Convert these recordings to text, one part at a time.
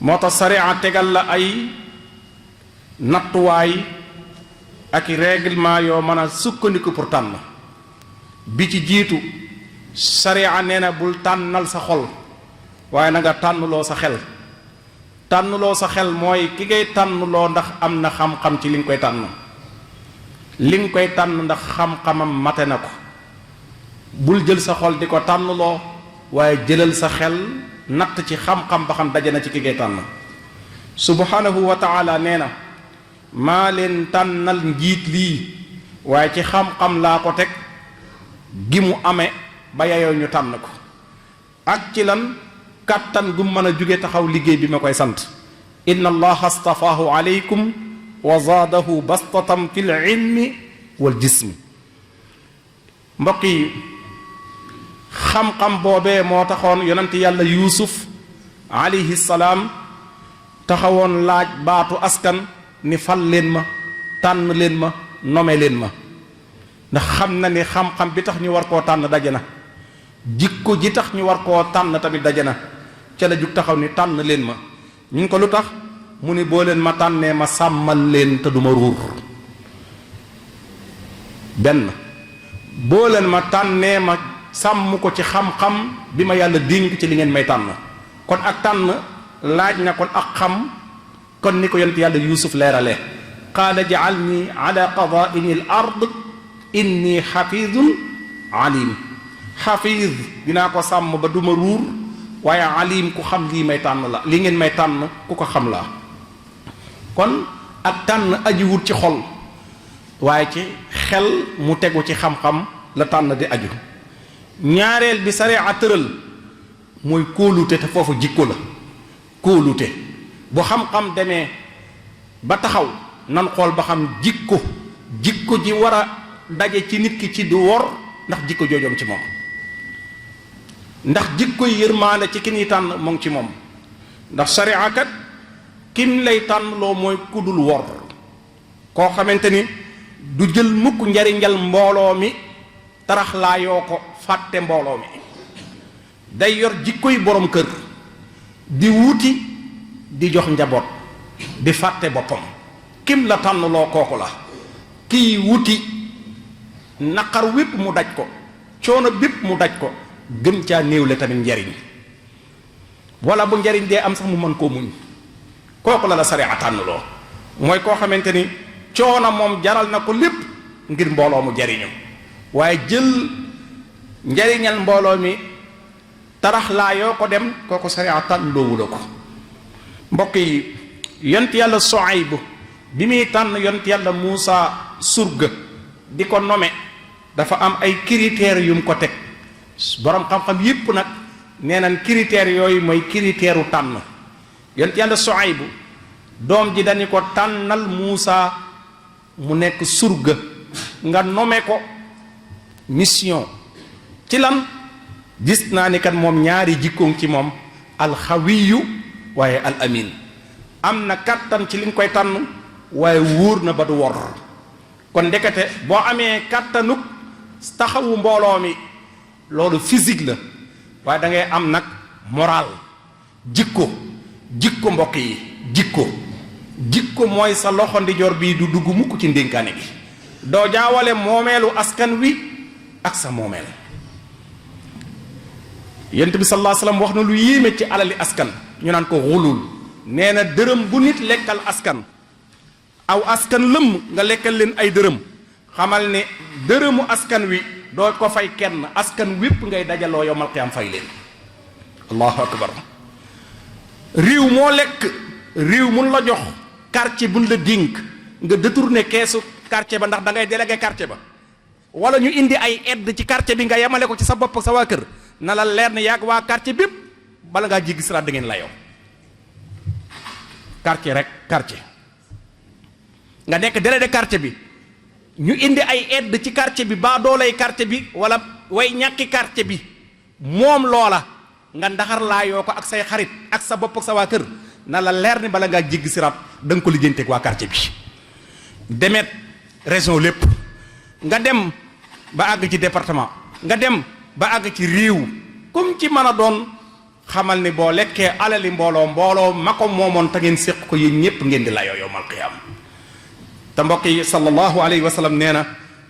moo tax sariya tegal la ay nattuwaay ak i règlement yoo mën a sukkandiku pour tànn bi ci jiitu sariya nee na bul tànnal sa xol waaye na nga tànnloo sa xel. tànnloo sa xel mooy ki ngay tànnloo ndax am na xam-xam ci li nga koy tànn li nga koy tànn ndax xam-xamam mate na ko. bul jël sa xol di ko tànnloo waaye jëlal sa xel natt ci xam-xam ba xam daje na ci ki ngay tànn. subhanahu wa taala nee na maa leen tànnal njiit lii waaye ci xam-xam laa ko teg gi mu amee ba yayoo ñu tànn ko ak ci lan kàttan gu mën a jóge taxaw liggéey bi ma koy sant. inna allaha astafaahu alaykum wa zaadahu bastatan fil ilmi wal jismi. mbokk yi xam-xam boobee moo taxoon yonent yàlla yuusuf alayhi salaam taxawoon laaj baatu askan ni fal leen ma tànn leen ma nome leen ma ndax xam na ni xam-xam bi tax ñu war koo tànn daje na jikko ji tax ñu war koo tànn tamit daje na ca la jug taxaw ni tànn leen ma ñu ngi ko lu tax mu ni boo leen ma tànnee ma sàmmal leen te du ma ruur. benn boo leen ma tànnee ma sàmm ko ci xam-xam bi ma yàlla dénk ci li ngeen may tànn kon ak tànn laaj na kon ak xam kon ni ko yonent yàlla yuusuf leerale qaala ja'alni ala qadaa'ini al ard inni xafidun alim. xafiid dinaa ko sàmm ba duma ruur waaye alim ku xam lii may tànn la li ngeen may tànn ku ko xam la kon ak tànn ajiwut ci xol waaye ci xel mu tegu ci xam-xam la tànn di aju. ñaareel bi sariya tëral mooy kóolute te foofu jikko la. kóolute bu xam-xam demee ba taxaw nan xool ba xam jikko ji war a daje ci nit ki ci du wor ndax jikko joojoom ci moom ndax jikko yërmaande ci ki ñuy tànn mu ngi ci moom ndax sariya kat kim lay tànn loo mooy ku dul wor koo xamante ni du jël mukk njariñal mbooloo mi taraxlaayoo ko fàtte mbooloo mi day yor jikkoy borom kër di wuti di jox njaboot di fàtte boppam kim la tànn loo kooku la kiy wuti naqar wépp mu daj ko coono bépp mu daj ko gën caa néewle tamit njariñ wala bu njariñ dee am sax mu mën koo muñ kooku la sariya tànn loo mooy koo xamante ni coono moom jaral na ko lépp ngir mbooloo mu jariñu waaye jël njariñal mbooloo mi tarax laa yoo ko dem kooku sariya tànn loowu la ko. mbokk yi yont yàlla Suayb bi muy tànn yont yàlla Muusa surga di ko nome dafa am ay critères yu mu ko teg borom xam-xam yépp nag nee nañ critères yooyu mooy critère u tànn. yont yàlla Suayb doom ji dañu ko tànnal Muusa mu nekk surga nga nome ko mission ci lan gis naa ni kat moom ñaari jikkoom ci moom alxawiyu waaye al amin am na kàttan ci li nga koy tànn waaye wóor na ba du wor kon ndekete boo amee kàttanuk taxawu mbooloo mi loolu physique la waaye da ngay am nag moral jikko mbokk yi jikko mooy sa loxo ndijoor bii du dugg mukk ci ndénkaane gi doo jaawale moomeelu askan wi ak sa moomeel. yent bi sallallahu alayhi wasallam wax na lu yéeme ci alali askan ñu naan ko xulul nee na dërëm bu nit lekkal askan aw askan lëmm nga lekkal leen ay dërëm xamal ne dërëmu askan wi doo ko fay kenn askan wépp ngay dajaloo yowmal qiyaam fay leen. allahu akbar. réew moo lekk réew mun la jox quartier buñ la dénk nga détourné keesu quartier ba ndax da ngay délégué quartier ba wala ñu indi ay aide ci quartier bi nga yemale ko ci sa bopp ak sa waa kër na la leer ne yàgg waa quartier bépp bala ngaa jéggi siraat da ngeen la yow quartier rek quartier nga nekk délégué quartier bi ñu indi ay aide ci quartier bi baa doolay quartier bi wala way ñàkki quartier bi moom loola nga ndaxar laa yoo ko ak say xarit ak sa bopp ak sa waa kër na la leer ni bala ngaa jéggi siraat da nga ko lijjanteeg waa quartier bi demet région lépp nga dem ba àgg ci département nga dem ba àgg ci réew comme ci mën a doon xamal ni boo lekkee alali mbooloo ma ko moomoon te ngeen séq ko yéen ñépp ngeen di layoo yowmal qiyaam te mbokk yi sallallahu alayhi wa sallam nee na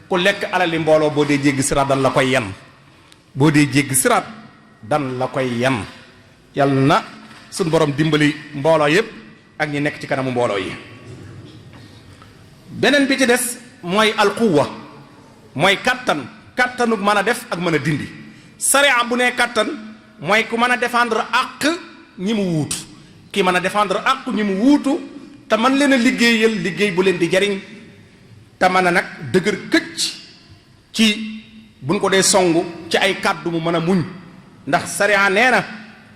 ku lekk alali mbooloo boo dee jéggi siraat dan la koy yan boo dee jéggi siraat dan la koy yan yàlla na suñ borom dimbali mbooloo yépp ak ñi nekk ci kanamu mbooloo yi. beneen bi ci des mooy alquwa mooy kattanu mën a def ak mën a dindi. sariya bu nee kattan mooy ku mën a défendre àq ñi mu wuutu ki mën a défendre àq ñi mu wuutu te man leen a liggéeyal liggéey bu leen di jariñ te mën a nag dëgër këcc ci buñ ko dee songu ci ay kàddu mu mën a muñ ndax sariya nee na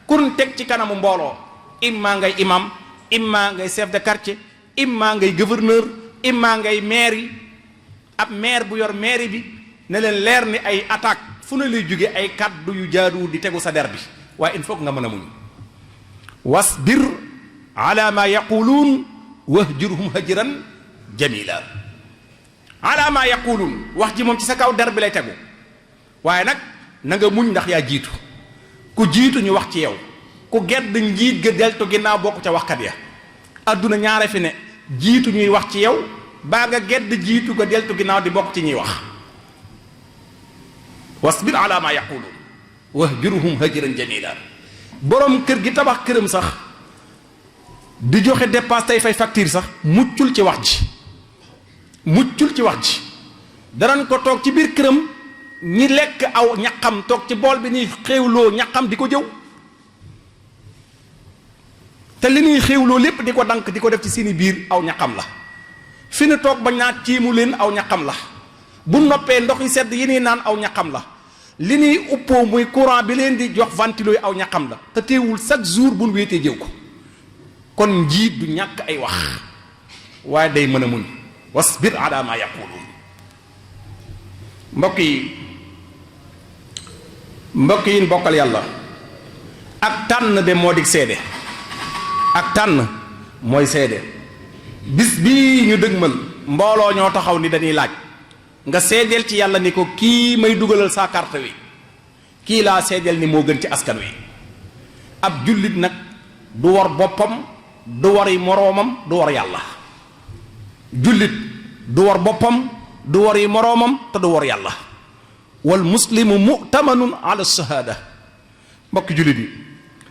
kun teg ci kanamu mbooloo imma ngay imam imma ngay chef de quartier imma ngay gouverneur imma ngay maire yi ab maire bu yor maire bi ne leen leer ni ay attaque fu ne lay jóge ay kàddu yu jaaduwul di tegu sa der bi waaye il faut nga mën a muñ wasbir ala ma yaquluun wahjurhum hajran jamila ala ma yaquluun wax ji moom ci sa kaw der bi lay tegu waaye nag na nga muñ ndax yaa jiitu ku jiitu ñu wax ci yow ku gedd njiit ga deltu ginnaaw bokk ca waxkat ya adduna ñaare fi ne jiitu ñuy wax ci yow baa nga gedd jiitu ga deltu ginnaaw di bokk ci ñuy wax wasbir ala ma yaquluun wahjurhum hajran jamila borom kër gi tabax këram sax di joxe dépense tey fay facture sax muccul ci wax ji danañ ko toog ci biir këram ñi lekk aw ñaqam toog ci bool bi ñuy xéewloo ñaqam di ko jëw te li ñuy xéewloo lépp di ko dank di ko def ci seeni biir aw ñaqam la fi nu toog bañ naa tiimu leen aw ñaqam la bu noppee ndox yi sedd yi ñuy naan aw ñaqam la li ñuy uppoo muy courant bi leen di jox ventilo yi aw ñaqam la te teewul chaque jour bu nu wéetee jëw ko kon njiit du ñàkk ay wax waaye day mën a muñ wasbir ala ma yaquluun mbokk yi mbokkal yàlla ak tànn de moo di seede ak tànn mooy seede bis bii ñu dëgmal mbooloo ñoo taxaw ni dañuy laaj nga seedeel ci yàlla ni ko kii may dugalal sa carte wi kii laa seedeel ni moo gën ci askan wi ab jullit nag du war boppam du wari moroomam du war yàlla jullit du war boppam du wari moroomam te du war yàlla wal muslimu mu'tamanun ala shahada mbokki jullit yi